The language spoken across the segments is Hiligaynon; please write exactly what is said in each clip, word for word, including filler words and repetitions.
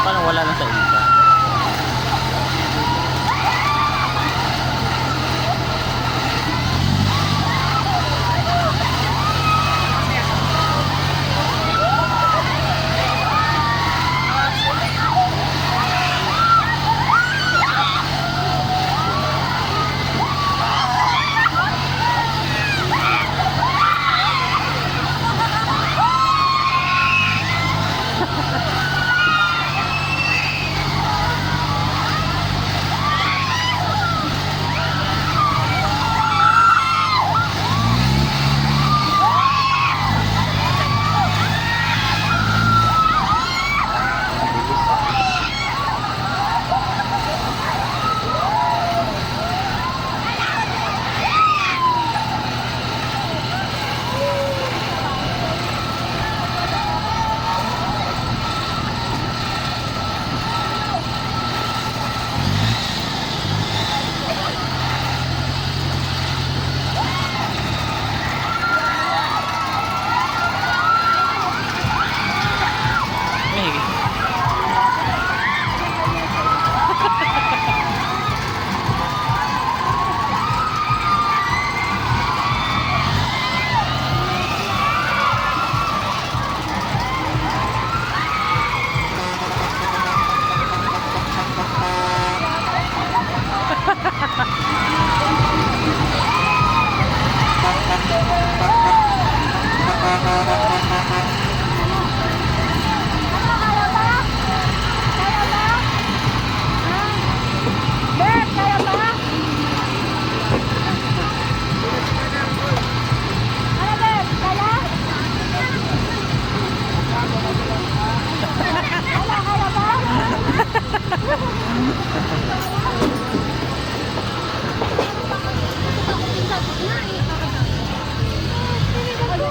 Parang wala na sa iba.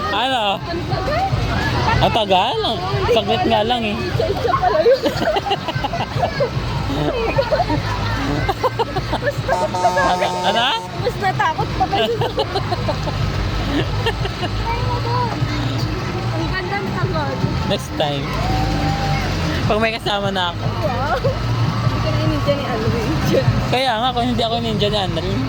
Ano? Ang tagal? Ang saglit nga lang eh. Isa-isa pala yun. Ano? Mas natakot pa kayo. Ang ganda ng tagal. Next time. Pag may kasama na ako. Wow. Hindi ka na ninja ni Alwin. Kaya nga, kung hindi ako ninja ni Alwin.